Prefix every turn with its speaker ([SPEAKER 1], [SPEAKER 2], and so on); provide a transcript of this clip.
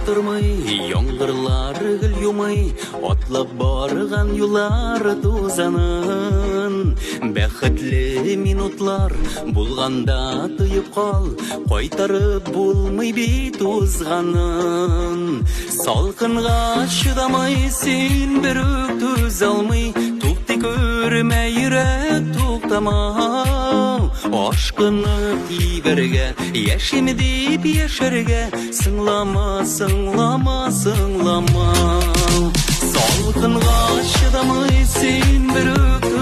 [SPEAKER 1] тормый, яңгырлар гел юмый, Атлап барган юллар тузанын. Бәхетле минутлар булганда тоеп кал, Кайтарып булмый бит узганын. Салкынга чыдамый син берүк түзалмый, Туктый күрмә йөрәк туктама. Ашкынып тибәргә, яшим дип яшәргә, Сыңлама, сыңлама, сыңлама. Салкынга чыдамый син берүк.